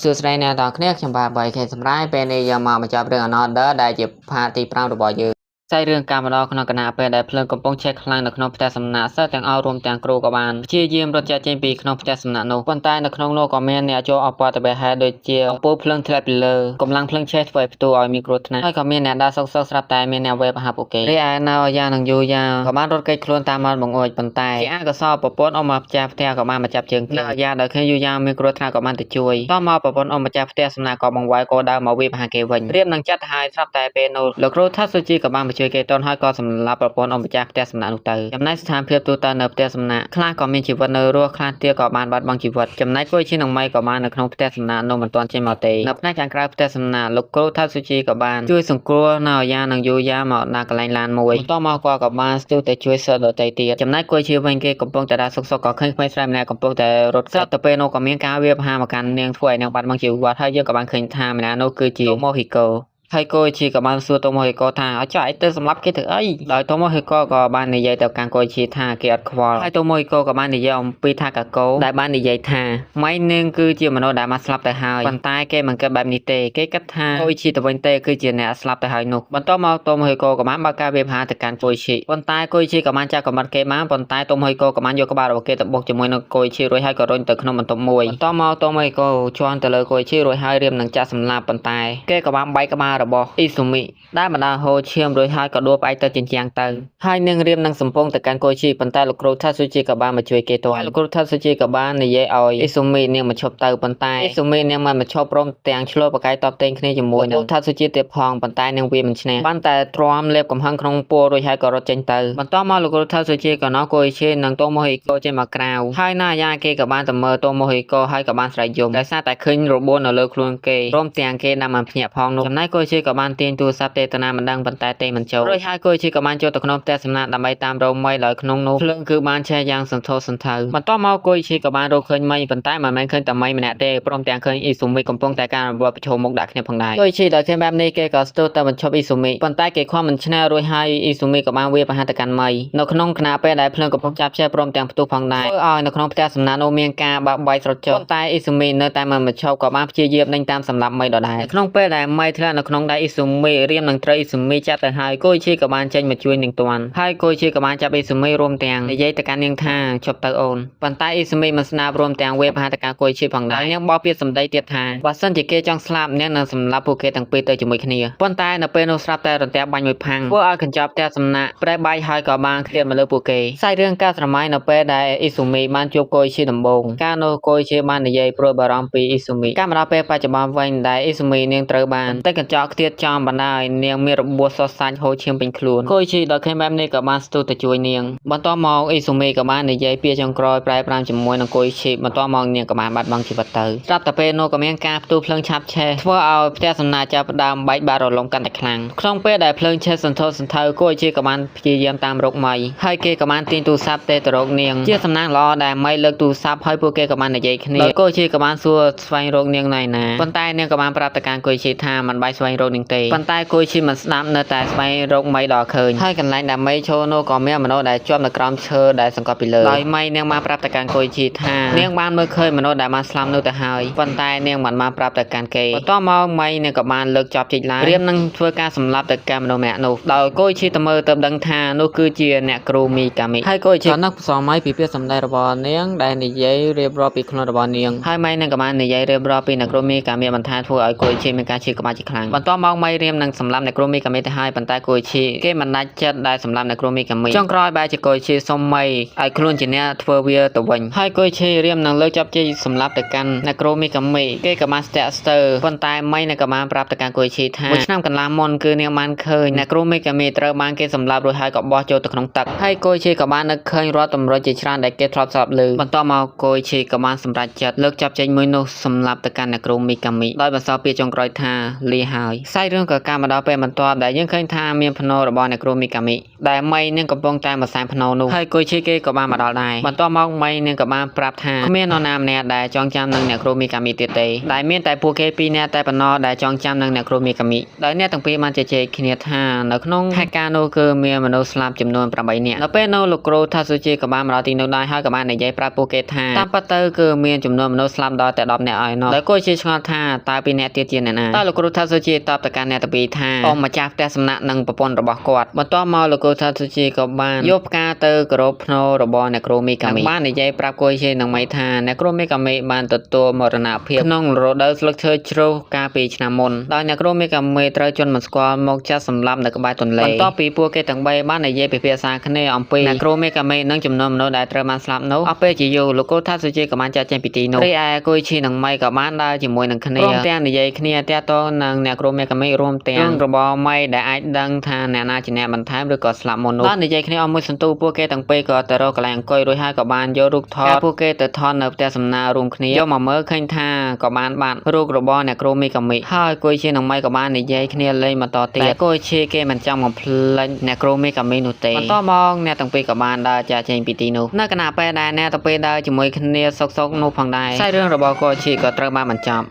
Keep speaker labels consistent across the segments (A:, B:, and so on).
A: សួស្តីអ្នកទាំងអស់គ្នាខ្ញុំបាទ 3K សម្រាប់ពេលនេះយកមកបញ្ចប់រឿង Another ដែលជា part ទី5របស់យើងសាច់រឿងការមកដល់ក្នុងគណៈពេលដែលភ្លើងកំពុងឆេះខ្លាំងនៅក្នុងផ្ទះសំណាក់សិស្សទាំងអស់រួមទាំងគ្រូក៏បានព្យាយាមរត់ចាកចេញពីក្នុងផ្ទះសំណាក់នោះប៉ុន្តែនៅក្នុងនោះក៏មានអ្នកចូលអបតបហេតុដូចជាអំពូលភ្លើងធ្លាក់ពីលើកម្លាំងភ្លើងឆេះធ្វើឲ្យផ្ទុះឲ្យមានគ្រោះថ្នាក់ហើយក៏មានអ្នកដើរសុកសុកស្រាប់តែមានអ្នកវេបហាពួកគេរីឯណៅអាយ៉ានិងយូយ៉ាក៏បានរត់គេចខ្លួនតាមមាត់បង្អួចប៉ុន្តែជាអកុសលប្រពន្ធអមម្ចាស់ផ្ទះក៏បានមកចាប់ជើងគេណៅអាយ៉ាដែលឃើញយូយ៉ាមានគ្រោះថ្នាក់ក៏បានទៅជួយតមកប្រពន្ធអមម្ចាស់ផ្ទះសំណាក់ក៏បង្វែរគោលដៅមកវាយប្រហារគេវិញរៀបនឹងចាត់ទៅហើយស្រាប់តែពេលនោះលោកគ្រូថាសុជីក៏បានមកជួយគេតនហើយក៏សម្លាប់ប្រពន្ធអម្ចាស់ផ្ទះសំណាក់នោះទៅចំណែកស្ថានភាពទូទៅនៅផ្ទះសំណាក់ខ្លះក៏មានជីវិតនៅរស់ខ្លះទៀតក៏បានបាត់បង់ជីវិតចំណែកគួយជានឹងម៉ៃក៏បាននៅក្នុងផ្ទះសំណាក់នោះមិនទាន់ចេញមកទេនៅផ្នែកខាងក្រៅផ្ទះសំណាក់លោកគ្រូថាសុជីក៏បានជួយសង្គ្រោះណៅយ៉ានិងយូយ៉ាមកដល់កន្លែងឡានមួយបន្ទាប់មកគាត់ក៏បានស្ទុះទៅជួយសិស្សដទៃទៀតចំណែកគួយជាវិញគេកំពុងតែដើរសុកសុកក៏ឃើញក្មេងស្រីម្នាក់កំពុងតែរត់ស្រាប់តែពេលនោះក៏មានការវាយប្រហារមកកាន់នាងធ្វើឲ្យនាងបាត់បង់ជីវិតហើយយើងក៏បានឃើញថាម្នាក់នោះគឺជាម៉ូហ៊ីកូ ហើយកូជាក៏បានសួរតូម៉ូហេកូថាឲ្យចុះឯងទៅសម្លាប់គេធ្វើអីដោយតូម៉ូហេកូក៏បាននិយាយទៅកាន់កូជាថាគេអត់ខ្វល់ហើយតូម៉ូហេកូក៏បាននិយាយអំពីថាកាកូដែលបាននិយាយថាម៉ៃនឹងគឺជាមនុស្សដែលបានស្លាប់ទៅហើយប៉ុន្តែគេមិនគិតបែបនេះទេគេគិតថាកូជាទៅវិញទេគឺជាអ្នកស្លាប់ទៅហើយនោះបន្ទាប់មកតូម៉ូហេកូក៏បានបើកការវាយប្រហារទៅកាន់កូជាប៉ុន្តែកូជាក៏បានចាប់កំបិតគេបានប៉ុន្តែតូម៉ូហេកូក៏បានយកក្បាលរបស់គេទៅបុកជាមួយនឹងកូជារួចហើយក៏រុញទៅក្នុងបន្ទប់មួយបន្ទាប់មកតូម៉ូហេកូជន់ទៅលើកូជារួចហើយរៀបនឹងចាក់សម្លាប់ប៉ុន្តែគេក៏បានបែកក្បាលរបស់អ៊ីស៊ូមីដែលបណ្ដាលហូរឈាមរួចហើយក៏ដួលផ្អែកទៅជញ្ជាំងទៅហើយនឹងរៀមនឹងសំពងទៅកាន់កូជីប៉ុន្តែលោកគ្រូថាស៊ូជីក៏បានមកជួយគេទាន់លោកគ្រូថាស៊ូជីក៏បាននិយាយឲ្យអ៊ីស៊ូមីនាងមកឈប់ទៅប៉ុន្តែអ៊ីស៊ូមីនាងមិនមកឈប់ព្រមទាំងឆ្លោះប្រកែកតបតេងគ្នាជាមួយនឹងថាស៊ូជីទៀតផងប៉ុន្តែនាងវាមិនឈ្នះបានតែទ្រាំលេបកំហឹងក្នុងពោះរួចហើយក៏រត់ចេញទៅបន្ទាប់មកលោកគ្រូថាស៊ូជីក៏ណោះកូជីនិងតូម៉ូហ៊ីកូចេញមកក្រៅហើយណាយ៉ាគេក៏បានទៅមើលតូម៉ូហ៊ីកូហើយក៏បានស្រែកយំដោយសារតែឃើញរបួសនៅលើខ្លួនគេព្រមទាំងគេដាំមិនភ្ញាក់ផងនោះចំណែកកូជីក៏បានទាញទូរស័ព្ទទេតាណាមិនដឹងប៉ុន្តែទេមិនចូលរួចហើយកូជីក៏បានចូលទៅក្នុងផ្ទះសំណាក់ដើម្បីតាមរកមីដោយក្នុងនោះភ្លើងគឺបានឆេះយ៉ាងសន្ធោសន្ធៅបន្ទាប់មកកូជីក៏បានរកឃើញមីប៉ុន្តែមិនមែនឃើញតែមីម្នាក់ទេព្រមទាំងឃើញអ៊ីស៊ូមីកំពុងតែការរវល់ប្រឈមមុខដាក់គ្នាផងដែរកូជីដោយឃើញបែបនេះគេក៏ស្ទុះទៅបញ្ឈប់អ៊ីស៊ូមីប៉ុន្តែគេខំមិនឈ្នះរួចហើយអ៊ីស៊ូមីក៏បានវាយប្រហារទៅកាន់មីនៅក្នុងខណៈពេលដែលភ្លើងកំពុងចាប់ឆេះព្រមទាំងផ្ទុះផងដែរធ្វើឲ្យនៅក្នុងផ្ទះសំណាក់នោះមានការបាក់បែកស្រចប៉ុន្តែអ៊ីស៊ូមីនៅតែមិនបញ្ឈប់ក៏បានព្យាយាមដេញតាមសម្លាប់មីដដែលក្នុងពេលដែលមីធ្លាក់នៅក្នុងដៃអ៊ីស៊ូមីរៀមនឹងត្រូវអ៊ីស៊ូមីចាប់ទៅហើយកូជីក៏បានចេញមកជួយនាងទាន់ហើយកូជីក៏បានចាប់អ៊ីស៊ូមីរួមទាំងនិយាយទៅកាន់នាងថាជប់ទៅអូនប៉ុន្តែអ៊ីស៊ូមីមិនស្នាប់រួមទាំងវាយប្រហារទៅកាន់កូជីផងដែរនាងបោះពាក្យសម្ដីទៀតថាបើសិនជាគេចង់ស្លាប់នាងនឹងសម្លាប់ពួកគេទាំងពីរទៅជាមួយគ្នាប៉ុន្តែនៅពេលនោះស្រាប់តែរន្ទះបាញ់មួយផាំងធ្វើឲ្យកញ្ចប់ផ្ទះសំណាក់ប្រេះបែកហើយក៏បានឃ្លាតមកលើពួកគេសាច់រឿងការស្រមៃនៅពេលដែលអ៊ីស៊ូមីបានជួបកូជីដំបូងកាលនោះកូជីបាននិយាយព្រួយបារម្ភពីអ៊ីស៊ូមីកាលមកដល់ពេលបច្ចុប្បន្នវិញដែលអ៊ីស៊ូមីនាងត្រូវបានតែកញ្ចក់ខ្ទាតចំបណ្ដោយនាងមានរបួសសរសាច់ហូរឈាមពេញខ្លួនកូជីដល់ឃើញបែបនេះក៏បានស្ទុះទៅជួយនាងបន្ទាប់មកអ៊ីស៊ូមីក៏បាននិយាយពាក្យចុងក្រោយប្រែប្រាំជាមួយនឹងកូជីបន្ទាប់មកនាងក៏បានបាត់បង់ជីវិតទៅស្រាប់តែពេលនោះក៏មានការផ្ទុះភ្លើងឆាបឆេះធ្វើឲ្យផ្ទះសំណាក់ចាប់ផ្ដើមបែកបាក់រលំកាន់តែខ្លាំងក្នុងពេលដែលភ្លើងឆេះសន្ធោសន្ធៅកូជីក៏បានព្យាយាមតាមរកមីហើយគេក៏បានទាញទូរស័ព្ទទេទៅរកនាងជាសំណាងល្អដែលមីលើកទូរស័ព្ទហើយពួកគេក៏បាននិយាយគ្នាដោយកូជីក៏បានសួរស្វែងរកនាងណៃណាប៉ុន្តែនាងក៏បានប្រាប់ទៅកាន់កូជីថាមិនបាយស្វែងរកនាងទេប៉ុន្តែកូជីមិនស្ដាប់នៅតែស្វែងរកមីដល់ឃើញហើយកន្លែងដែលមីឈរនោះក៏មានមនុស្សដែលជាប់នៅក្រោមឈើដែលសង្កត់ពីលើដោយមីនាងបានប្រាប់ទៅកាន់កូជីថានាងបានមើលឃើញមនុស្សដែលបានស្លាប់នោះទៅហើយប៉ុន្តែនាងមិនបានប្រាប់ទៅកាន់គេបន្ទាប់មកមីនាងក៏បានលើកចប់ជីកឡើងរៀមនឹងធ្វើការសម្លាប់ទៅកាន់មនុស្សម្នាក់នោះដោយកូជីទៅមើលទៅដឹងថានោះគឺជាអ្នកគ្រូមីកាមីហើយកូជីក៏នឹកផ្សំមីពីពាក្យសម្ដីរបស់នាងដែលនិយាយរៀបរាប់ពីខ្លួនរបស់នាងហើយមីនាងក៏បាននិយាយរៀបរាប់ពីអ្នកគ្រូមីកាមីបន្ថែមធ្វើឲ្យកូជីមានការឈឺក្បាលជាខ្លាំងបន្ទាប់មកមីរៀមនឹងសម្លាប់អ្នកគ្រូមីកាមីទៅហើយប៉ុន្តែកូជីគេមិនដាច់ចិត្តដែលសម្លាប់អ្នកគ្រូមីកាមីចុងក្រោយបែរជាកូជីសុំមីឲ្យខ្លួនជាអ្នកធ្វើវាទៅវិញហើយកូជីរៀមនឹងលើកចាប់ជីសម្លាប់ទៅកាន់អ្នកគ្រូមីកាមីគេក៏បានស្ទាក់ស្ទើរប៉ុន្តែមីនឹងក៏បានប្រាប់ទៅកាន់កូជីថាមួយឆ្នាំកន្លះមុនគឺនាងបានឃើញអ្នកគ្រូមីកាមីត្រូវបានគេសម្លាប់រួចហើយក៏បោះចូលទៅក្នុងទឹកហើយកូជីក៏បាននឹកឃើញរាល់តម្រុយជាច្រើនដែលគេធ្លាប់ស្ដាប់ឮបន្ទាប់មកកូជីក៏បានសម្រេចចិត្តលើកចាប់ចេញមួយនោះសម្លាប់ទៅកាន់អ្នកគ្រូមីកាមីដោយបន្សល់ពាក្យចុងក្រោយថាលាហើយ។ ខ្សែរឿងក៏កាត់មកដល់ពេលបន្ទាប់ដែលយើងឃើញថាមានភ្នោរបស់អ្នកគ្រូមីកាមិដែលមីនឹងកំពុងតែមកសែនភ្នោនោះហើយកុយឈីគេក៏បានមកដល់ដែរបន្ទាប់មកមីនឹងក៏បានប្រាប់ថាគ្មាននរណាម្នាក់ដែលចងចាំនឹងអ្នកគ្រូមីកាមិទៀតទេដែលមានតែពួកគេពីរនាក់តែប៉ុណ្ណោះដែលចងចាំនឹងអ្នកគ្រូមីកាមិដោយអ្នកទាំងពីរបានជជែកគ្នាថានៅក្នុងហេតុការណ៍នោះគឺមានមនុស្សស្លាប់ចំនួន8នាក់នៅពេលនោះលោកគ្រូថាស៊ូជីក៏បានមកដល់ទីនោះដែរហើយក៏បាននិយាយប្រាប់ពួកគេថាតាមពិតទៅគឺមានចំនួនមនុស្សស្លាប់ដល់តែ10នាក់ឯណោះដោយគួរជាឆ្ងល់ថាតើពីរនាក់ទៀតជាអ្នកណាតើលោកគ្រូថាស៊ូជីតបទៅកាន់អ្នកទាំងពីរថាអម្ចាស់ផ្ទះសំណាក់និងប្រពន្ធរបស់គាត់បន្ទាប់មកលោកគ្រូថាស៊ូជីក៏បានយកផ្កាទៅគោរពភ្នោរបស់អ្នកគ្រូមីកាមីបាននិយាយប្រាប់គួយជានឹងមីថាអ្នកគ្រូមីកាមីបានទទួលមរណភាពក្នុងរដូវស្លឹកឈើជ្រុះកាលពីឆ្នាំមុនដោយអ្នកគ្រូមីកាមីត្រូវជន់មិនស្គាល់មកចាត់សម្លាប់នៅក្បែរទន្លេបន្ទាប់ពីពួកគេទាំងបីបាននិយាយពិភាក្សាគ្នាអំពីអ្នកគ្រូមីកាមីនិងចំនួនមនុស្សដែលត្រូវបានស្លាប់នោះអស់ពេលជាយូរលោកគ្រូថាស៊ូជីក៏បានចាត់ចេញពីទីនោះរីឯគួយឈីនិងមីក៏បានដើរជាមួយនឹងគ្នាព្រមទាំងនិយាយគ្នាទាក់ទងនឹងអ្នកគ្រូមីកាមីរួមទាំងរឿងរបស់មីដែលអាចដឹងថាអ្នកណាជាអ្នកបន្ថែមឬក៏ស្លាប់មុននោះបាននិយាយគ្នាអស់មួយសន្ទុះពួកគេទាំងពីរក៏ទៅរកកន្លែងអង្គុយរួចហើយក៏បានយករូបថតពួកគេទៅថតនៅផ្ទះសំណារួមគ្នាយកមកមើលឃើញថាក៏បានបាត់រូបរបស់អ្នកគ្រូមីកាមីហើយគួយឈីនិងមីក៏បាននិយាយគ្នាលេងបន្តទៀតតែគួយឈីគេមិនចង់បំភ្លេចអ្នកគ្រូមីកាមីនោះទេបន្តមកអ្នកទាំងពីរក៏បានដើរចាកចេញពីទីនោះនៅខណៈពេលដែលអ្នកទាំងពីរដើរជាមួយគ្នាសុកៗនោះផងដែរខ្សែរឿងរបស់គួយឈីក៏ត្រូវបានបញ្ចប់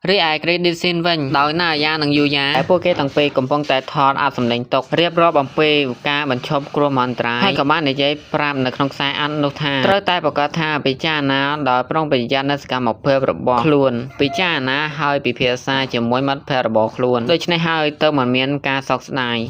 A: រីឯ Credit Scene វិញដោយណាយ៉ានិងយូយ៉ាដែលពួកគេទាំងពីរកំពុងតែថតអាប់សម្លេងតុករៀបរាប់អំពីការបញ្ឈប់គ្រោះមហន្តរាយហើយក៏បាននិយាយប្រាប់នៅក្នុងខ្សែអាត់នោះថាត្រូវតែប្រកាសថាពិចារណាដោយប្រុងប្រយ័ត្ននៅសកម្មភាពរបស់ខ្លួនពិចារណាហើយពិភាក្សាជាមួយមិត្តភក្តិរបស់ខ្លួនដូច្នេះហើយទៅមិនមានការសោកស្ដាយ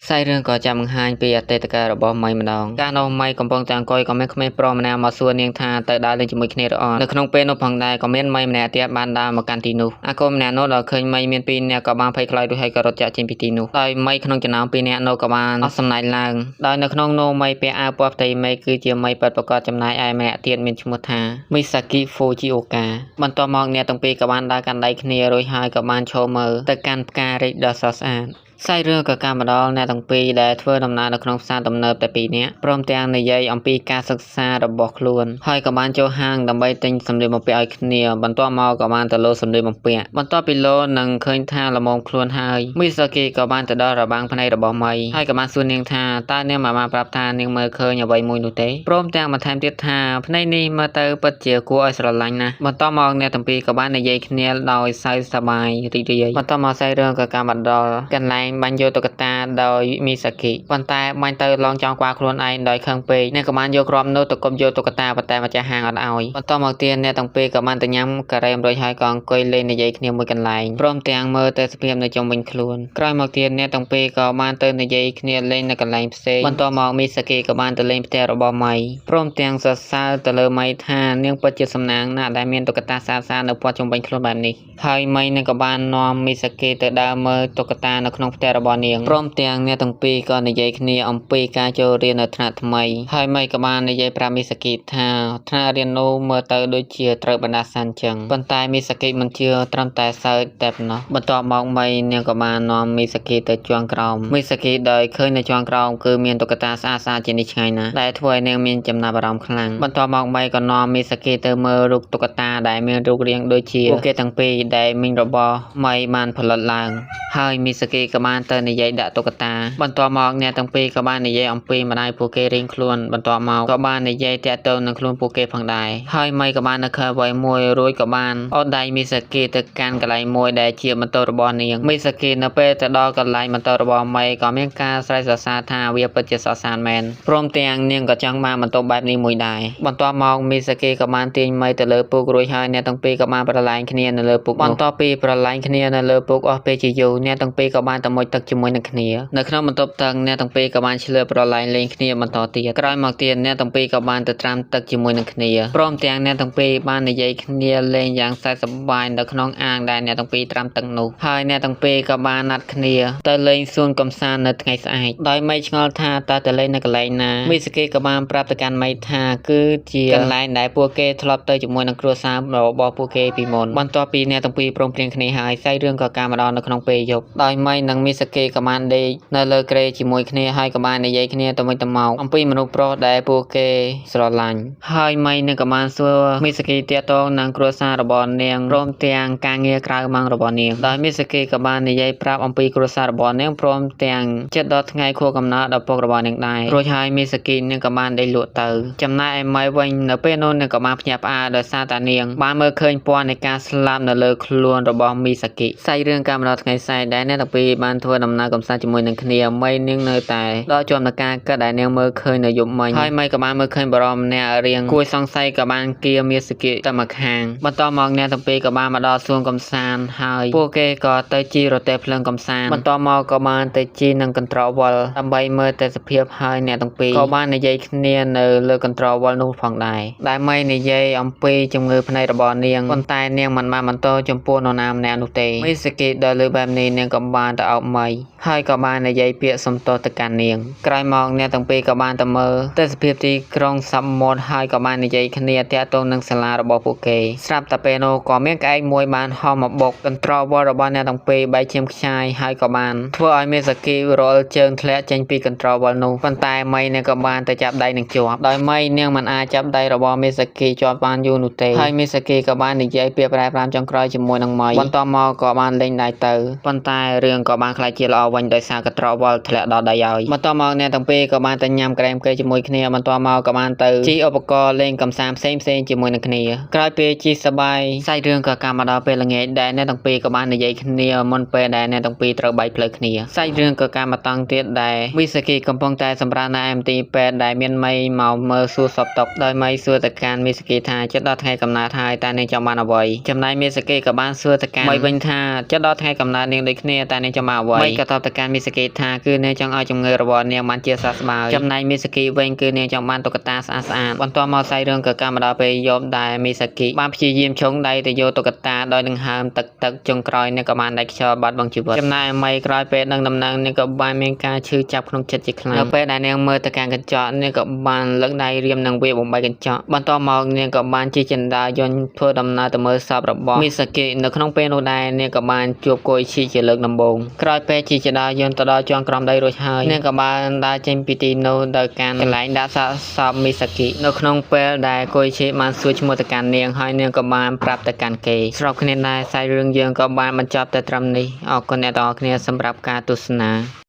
A: ខ្សែរឿងក៏ចាំបង្ហាញពីអតីតកាលរបស់មីម្ដងកាលនោះមីកំពុងតែអង្គុយក៏មានក្មេងប្រុសម្នាក់មកសួរនាងថាទៅដើរលេងជាមួយគ្នាឬអត់នៅក្នុងពេលនោះផងដែរក៏មានមីម្នាក់ទៀតបានដើរមកកាន់ទីនោះអាកូនម្នាក់នោះដល់ឃើញមីមានពីរនាក់ក៏បានភ័យខ្លាចរួចហើយក៏រត់ចាកចេញពីទីនោះដោយមីក្នុងចំណោមពីរនាក់នោះក៏បានអស់សំណែកឡើងដោយនៅក្នុងនោះមីពាក់អាវពណ៌ផ្ទៃមីគឺជាមីពិតប្រាកដចំណែកឯម្នាក់ទៀតមានឈ្មោះថាមីសាគីហ្វូជីអូកាបន្ទាប់មកអ្នកទាំងពីរក៏បានដើរកាន់ដៃគ្នារួចហើយក៏បានឈរមើលទៅកាន់ផ្ការីកដ៏ស្រស់ស្អាត ខ្សែរឿងក៏កាត់មកដល់អ្នកទាំងពីរដែលធ្វើដំណើរនៅក្នុងផ្សារទំនើបតែពីរនាក់ព្រមទាំងនិយាយអំពីការសិក្សារបស់ខ្លួនហើយក៏បានចូលហាងដើម្បីទិញសម្លៀកបំពាក់ឲ្យគ្នាបន្ទាប់មកក៏បានទៅលោសម្លៀកបំពាក់បន្ទាប់ពីលោនឹងឃើញថាល្មមខ្លួនហើយមីសាគីក៏បានទៅដល់របាំងភ្នែករបស់មីហើយក៏បានសួរនាងថាតើនាងមិនបានប្រាប់ថានាងមើលឃើញអ្វីមួយនោះទេព្រមទាំងបន្ថែមទៀតថាភ្នែកនេះមើលទៅពិតជាគួរឲ្យស្រឡាញ់ណាស់បន្ទាប់មកអ្នកទាំងពីរក៏បាននិយាយគ្នាដោយសើចសប្បាយរីករាយបន្ទាប់មកខ្សែរឿងក៏កាត់មកដល់កន្លែងបាញ់យកតុក្កតាដោយមីសាគីប៉ុន្តែបាញ់ទៅឡងចង់ក្បាលខ្លួនឯងដោយខឹងពេកអ្នកក៏បានយកគ្រាប់នោះទៅគប់យកតុក្កតាប៉ុន្តែម្ចាស់ហាងអត់ឲ្យបន្តមកទៀតអ្នកទាំងពីរក៏បានទៅញ៉ាំការ៉េមរួចហើយក៏អង្គុយលេងនិយាយគ្នាមួយកន្លែងព្រមទាំងមើលទៅសភាពនៅជុំវិញខ្លួនក្រោយមកទៀតអ្នកទាំងពីរក៏បានទៅនិយាយគ្នាលេងនៅកន្លែងផ្សេងបន្តមកមីសាគីក៏បានទៅលេងផ្ទះរបស់មីព្រមទាំងសរសើរទៅលើមីថានាងពិតជាសំណាងណាស់ដែលមានតុក្កតាស្អាតៗនៅព័ទ្ធជុំវិញខ្លួនបែបនេះហើយមីនឹងក៏បាននាំមីសាគីទៅដើរមើលតុក្កតានៅក្នុងផ្ទះរបស់នាងព្រមទាំងអ្នកទាំងពីរក៏និយាយគ្នាអំពីការចូលរៀននៅថ្នាក់ថ្មីហើយមីក៏បាននិយាយប្រាប់មីសាគីថាថ្នាក់រៀននោះមើលទៅដូចជាត្រូវបណ្ដាសាអញ្ចឹងប៉ុន្តែមីសាគីមិនជឿត្រឹមតែសើចតែប៉ុណ្ណោះបន្ទាប់មកមីនាងក៏បាននាំមីសាគីទៅជាន់ក្រោមមីសាគីដោយឃើញនៅជាន់ក្រោមគឺមានតុក្កតាស្អាតៗជានេះឆ្ងាយណាស់ដែលធ្វើឲ្យនាងមានចំណាប់អារម្មណ៍ខ្លាំងបន្ទាប់មកមីក៏នាំមីសាគីទៅមើលរូបតុក្កតាដែលមានរូបរាងដូចជាពួកគេទាំងពីរដែលមីងរបស់មីបានផលិតឡើងហើយមីសាគីក៏បានទៅនិយាយដាក់តុក្កតាបន្ទាប់មកអ្នកទាំងពីរក៏បាននិយាយអំពីម្ដាយពួកគេរៀងខ្លួនបន្ទាប់មកក៏បាននិយាយទាក់ទងនឹងខ្លួនពួកគេផងដែរហើយមីក៏បាននឹកឃើញអ្វីមួយរួចក៏បានអត់ដៃមីសាគីទៅកាន់កន្លែងមួយដែលជាបន្ទប់របស់នាងមីសាគីនៅពេលទៅដល់កន្លែងបន្ទប់របស់មីក៏មានការស្រែកសរសើរថាវាពិតជាស្រស់ស្អាតមែនព្រមទាំងនាងក៏ចង់បានបន្ទប់បែបនេះមួយដែរបន្ទាប់មកមីសាគីក៏បានទាញមីទៅលើពូករួចហើយអ្នកទាំងពីរក៏បានប្រឡែងគ្នានៅលើពូកបន្ទាប់ពីប្រឡែងគ្នានៅលើពូកអស់ពេលជាយូរអ្នកទាំងពីរក៏បានទៅមុជទឹកជាមួយនឹងគ្នានៅក្នុងបន្ទប់ទឹកអ្នកទាំងពីរក៏បានឆ្លៀតប្រឡែងលេងគ្នាបន្តទៀតក្រោយមកទៀតអ្នកទាំងពីរក៏បានទៅត្រាំទឹកជាមួយនឹងគ្នាព្រមទាំងអ្នកទាំងពីរបាននិយាយគ្នាលេងយ៉ាងសើចសប្បាយនៅក្នុងអាងដែលអ្នកទាំងពីរត្រាំទឹកនោះហើយអ្នកទាំងពីរក៏បានណាត់គ្នាទៅលេងសួនកម្សាន្តនៅថ្ងៃស្អែកដោយមីឆ្ងល់ថាតើទៅលេងនៅកន្លែងណាមីសាគីក៏បានប្រាប់ទៅកាន់មីថាគឺជាកន្លែងដែលពួកគេធ្លាប់ទៅជាមួយនឹងគ្រួសាររបស់ពួកគេពីមុនបន្ទាប់ពីអ្នកទាំងពីរព្រមព្រៀងគ្នាហើយសាច់រឿងក៏ការមកដល់នៅក្នុងពេលយប់ដោយមីនិង មីសាគីក៏បានដេកនៅលើគ្រែជាមួយគ្នាហើយក៏បាននិយាយគ្នាទៅវិញទៅមកអំពីមនុស្សប្រុសដែលពួកគេស្រឡាញ់ហើយមីនឹងក៏បានសួរមីសាគីទាក់ទងនឹងគ្រួសាររបស់នាងព្រមទាំងការងារក្រៅម៉ោងរបស់នាងដោយមីសាគីក៏បាននិយាយប្រាប់អំពីគ្រួសាររបស់នាងព្រមទាំងចិត្តដល់ថ្ងៃខួបកំណើតដល់ពុករបស់នាងដែររួចហើយមីសាគីនាងក៏បានដេកលក់ទៅចំណែកឯមីវិញនៅពេលនោះនាងក៏បានភ្ញាក់ផ្អើលដោយសារតានាងបានមើលឃើញពណ៌នៃការស្លាប់នៅលើខ្លួនរបស់មីសាគីសាច់រឿងកម្មដល់ថ្ងៃស្អែកដែលអ្នកទាំងពីរបានធ្វើដំណើរកម្សាន្តជាមួយនឹងគ្នាមីនាងនៅតែដកជាប់នឹងការគិតដែលនាងមើលឃើញនៅយប់មិញហើយមីក៏បានមើលឃើញបរិមម្នាក់រៀងគួរសង្ស័យក៏បានគៀមីសាគីទៅមកខាងបន្តមកអ្នកទាំងពីរក៏បានមកដល់សួនកំសាន្តហើយពួកគេក៏ទៅជិះរទេះភ្លើងកំសាន្តបន្តមកក៏បានទៅជិះនឹងកន្ត្រកវ៉លដើម្បីមើលទេសភាពហើយអ្នកទាំងពីរក៏បាននិយាយគ្នានៅលើកន្ត្រកវ៉លនោះផងដែរដែលមីនិយាយអំពីជំងឺភ្នែករបស់នាងប៉ុន្តែនាងមិនបានបន្តចំពោះនរណាម្នាក់នោះទេមីសាគីដល់លើបែបនេះនាងក៏បានទៅអោបមីហើយក៏បាននិយាយពាក្យសំទោសទៅកាន់នាងក្រោយមកអ្នកទាំងពីរក៏បានទៅមើលទេសភាពទីក្រុងសមុទ្រហើយក៏បាននិយាយគ្នាទាក់ទងនឹងសាលារបស់ពួកគេស្រាប់តែពេលនោះក៏មានក្អែកមួយបានហោះមកបុកកន្ត្រកវ៉លរបស់អ្នកទាំងពីរបែកឈាមខ្ចាយហើយក៏បានធ្វើឲ្យមីសាគីរលជើងធ្លាក់ចេញពីកន្ត្រកវ៉លនោះប៉ុន្តែមីនាងក៏បានទៅចាប់ដៃនឹងជាប់ដោយមីនាងមិនអាចចាប់ដៃរបស់មីសាគីជាប់បានយូរនោះទេហើយមីសាគីក៏បាននិយាយពាក្យប្រែប្រាមចុងក្រោយជាមួយនឹងមីបន្តមកក៏បានលេងដៃទៅប៉ុន្តែរឿងក៏បានក្លាយជាល្អវិញដោយសារកន្ត្រកវ៉លធ្លាក់ដល់ដៃហើយបន្តមកអ្នកទាំងពីរក៏បានទៅញ៉ាំក្រែមគេជាមួយគ្នាបន្តមកក៏បានទៅជិះឧបករណ៍លេងកម្សាន្តផ្សេងៗជាមួយនឹងគ្នាក្រោយពេលជិះសប្បាយសាច់រឿងក៏កម្មមកដល់ពេលល្ងាចដែលអ្នកទាំងពីរក៏បាននិយាយគ្នាមុនពេលដែលអ្នកទាំងពីរត្រូវបែកផ្លូវគ្នាសាច់រឿងក៏កម្មមកតង់ទៀតដែលមីសាគីកំពុងតែសម្រាកនៅឯមន្ទីរពេទ្យដែលមានមីមកមើលសួរសពទុក្ខដោយមីសួរទៅកាន់មីសាគីថាចិត្តដល់ថ្ងៃកំណើតហើយតើនាងចង់បានអ្វីចំណែកមីសាគីក៏បានសួរទៅកាន់មីវិញថាចិត្តដល់ថ្ងៃកំណើតនាងដូចគ្នាតើនាងចង់បានអ្វីមីក៏តបទៅកាន់មីសាគីថាគឺនាងចង់ឲ្យជំងឺរបស់នាងបានជាសះស្បើយចំណែកមីសាគីវិញគឺនាងចង់បានតុក្កតាស្អាតស្អាតបន្ទាប់មកសាច់រឿងក៏កម្មមកដល់ពេលយប់ដែលមីសាគីបានព្យាយាមឆុងដៃទៅយកតុក្កតាដោយដង្ហើមទឹកទឹកចុងក្រោយនាងក៏បានដាច់ខ្យល់បាត់បង់ជីវិតចំណែកឯមីក្រោយពេលដឹងដំណឹងនាងក៏បានមានការឈឺចាប់ក្នុងចិត្តជាខ្លាំងនៅពេលដែលនាងមើលទៅកាន់កញ្ចក់នាងក៏បានលើកដៃរៀមនឹងវាបំបែកកញ្ចក់បន្ទាប់មកនាងក៏បានជិះចិន្តាយន្តធ្វើដំណើរទៅមើលសពរបស់មីសាគីនៅក្នុងពេលនោះដែរនាងក៏បានជួបកុយឈីជាលើកដំបូងក្រោយពេលជិះចិន្តាយន្តទៅដល់ជាន់ក្រោមដីរួចហើយនាងក៏បានដើរចេញពីទីនោះទៅកាន់កន្លែងដាក់សាកសពមីសាគីនៅក្នុងពេលដែលកុយឈីបានសួរឈ្មោះទៅកាន់នាងហើយនាងក៏បានប្រាប់ទៅកាន់គេស្របគ្នាដែរសាច់រឿងយើងក៏បានបញ្ចប់តែត្រឹមនេះអរគុណអ្នកទាំងអស់គ្នាសម្រាប់ការទស្សនា។